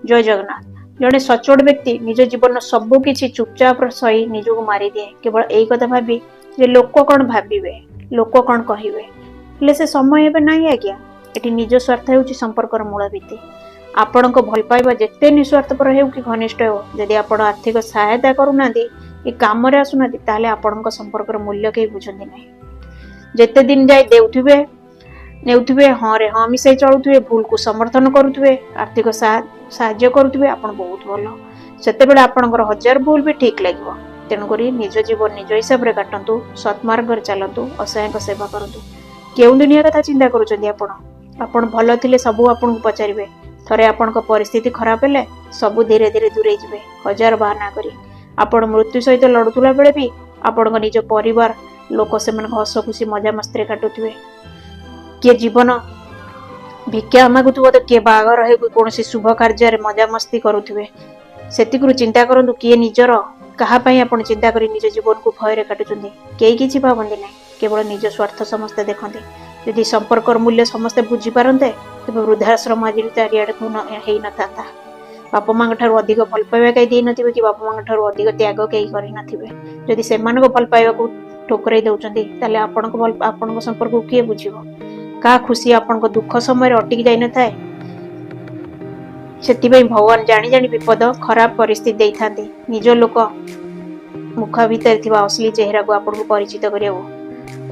ଜୟ ଜଗନ୍ନାଥ। ଜଣେ ସଚୋଟ ବ୍ୟକ୍ତି ନିଜ ଜୀବନର ସବୁ କିଛି ଚୁପଚାପ ସହି ନିଜକୁ ମାରିଦିଏ, କେବଳ ଏଇ କଥା ଭାବି ଯେ ଲୋକ କଣ ଭାବିବେ, ଲୋକ କଣ କହିବେ। ହେଲେ ସେ ସମୟ ଏବେ ନାହିଁ ଆଜ୍ଞା। ଏଠି ନିଜ ସ୍ୱାର୍ଥ ହେଉଛି ସମ୍ପର୍କର ମୂଳ ଭିତ୍ତି। ଆପଣଙ୍କ ଭଲ ପାଇବା ଯେତେ ନିଃସ୍ୱାର୍ଥପର ହେଉ କି ଘନିଷ୍ଠ ହେଉ, ଯଦି ଆପଣ ଆର୍ଥିକ ସହାୟତା କରୁନାହାନ୍ତି କି କାମରେ ଆସୁନାହାନ୍ତି, ତାହେଲେ ଆପଣଙ୍କ ସମ୍ପର୍କର ମୂଲ୍ୟ କେହି ବୁଝନ୍ତି ନାହିଁ। ଯେତେ ଦିନ ଯାଏ ଦେଉଥିବେ, ନେଉଥିବେ, ହଁରେ ହଁ ମିଶାଇ ଚଳୁଥିବେ, ଭୁଲକୁ ସମର୍ଥନ କରୁଥିବେ, ଆର୍ଥିକ ସାହାଯ୍ୟ କରୁଥିବେ, ଆପଣ ବହୁତ ଭଲ। ସେତେବେଳେ ଆପଣଙ୍କର ହଜାର ଭୁଲ ବି ଠିକ ଲାଗିବ। ତେଣୁକରି ନିଜ ଜୀବନ ନିଜ ହିସାବରେ କାଟନ୍ତୁ, ସତ୍ମାର୍ଗରେ ଚାଲନ୍ତୁ, ଅସହାୟଙ୍କ ସେବା କରନ୍ତୁ। କେଉଁ ଦୁନିଆ କଥା ଚିନ୍ତା କରୁଛନ୍ତି ଆପଣ? ଆପଣ ଭଲ ଥିଲେ ସବୁ ଆପଣଙ୍କୁ ପଚାରିବେ। ଥରେ ଆପଣଙ୍କ ପରିସ୍ଥିତି ଖରାପ ହେଲେ ସବୁ ଧୀରେ ଧୀରେ ଦୂରେଇ ଯିବେ ହଜାର ବାହାନା କରି। ଆପଣ ମୃତ୍ୟୁ ସହିତ ଲଢୁଥିଲା ବେଳେ ବି ଆପଣଙ୍କ ନିଜ ପରିବାର ଲୋକ ସେମାନଙ୍କ ହସ ଖୁସି ମଜାମସ୍ତିରେ କାଟୁଥିବେ। କିଏ ଜୀବନ ଭିକ୍ଷା ମାଗୁଥିବ ତ କିଏ ବାହାଘର ହେଉ କି କୌଣସି ଶୁଭ କାର୍ଯ୍ୟରେ ମଜାମସ୍ତି କରୁଥିବେ। ସେତିକିରୁ ଚିନ୍ତା କରନ୍ତୁ, କିଏ ନିଜର, କାହା ପାଇଁ ଆପଣ ଚିନ୍ତା କରି ନିଜ ଜୀବନକୁ ଭୟରେ କାଟୁଛନ୍ତି? କେହି କିଛି ଭାବନ୍ତି ନାହିଁ, କେବଳ ନିଜ ସ୍ୱାର୍ଥ ସମସ୍ତେ ଦେଖନ୍ତି। ଯଦି ସମ୍ପର୍କର ମୂଲ୍ୟ ସମସ୍ତେ ବୁଝିପାରନ୍ତେ, ତେବେ ବୃଦ୍ଧାଶ୍ରମ ଆଜି ଚାରିଆଡ଼େ ହେଇନଥାନ୍ତା। ବାପା ମାଙ୍କ ଠାରୁ ଅଧିକ ଭଲ ପାଇବା କେହି ଦେଇନଥିବେ କି ବାପା ମାଙ୍କ ଠାରୁ ଅଧିକ ତ୍ୟାଗ କେହି କରିନଥିବେ। ଯଦି ସେମାନଙ୍କ ଭଲ ପାଇବାକୁ ଠୁକରେଇ ଦଉଛନ୍ତି, ତାହେଲେ ଆପଣଙ୍କ ସମ୍ପର୍କକୁ କିଏ ବୁଝିବ? କାହା ଖୁସି ଆପଣଙ୍କ ଦୁଃଖ ସମୟରେ ଅଟକି ଯାଇନଥାଏ। ସେଥିପାଇଁ ଭଗବାନ ଜାଣି ଜାଣି ବିପଦ, ଖରାପ ପରିସ୍ଥିତି ଦେଇଥାନ୍ତି, ନିଜ ଲୋକ ମୁଖ ଭିତରେ ଥିବା ଅସଲି ଚେହେରାକୁ ଆପଣଙ୍କୁ ପରିଚିତ କରିବାକୁ।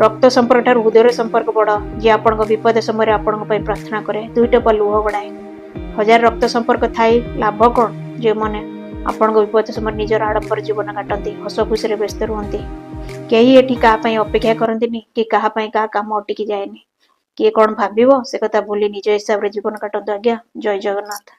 ରକ୍ତ ସମ୍ପର୍କ ଠାରୁ ହୃଦୟର ସମ୍ପର୍କ ବଡ଼, ଯିଏ ଆପଣଙ୍କ ବିପଦ ସମୟରେ ଆପଣଙ୍କ ପାଇଁ ପ୍ରାର୍ଥନା କରେ, ଦୁଇ ଟୋପା ଲୁହ ଗଡ଼ାଏ। ହଜାର ରକ୍ତ ସମ୍ପର୍କ ଥାଇ ଲାଭ କଣ, ଯେଉଁମାନେ ଆପଣଙ୍କ ବିପଦ ସମୟରେ ନିଜର ଆଡମ୍ବର ଜୀବନ କାଟନ୍ତି, ହସ ଖୁସିରେ ବ୍ୟସ୍ତ ରୁହନ୍ତି? କେହି ଏଠି କାହା ପାଇଁ ଅପେକ୍ଷା କରନ୍ତିନି କି କାହା ପାଇଁ କାହା କାମ ଅଟକି ଯାଏନି। କିଏ କଣ ଭାବିବ ସେ କଥା ଭୁଲି ନିଜ ହିସାବରେ ଜୀବନ କାଟନ୍ତୁ ଆଜ୍ଞା। ଜୟ ଜଗନ୍ନାଥ।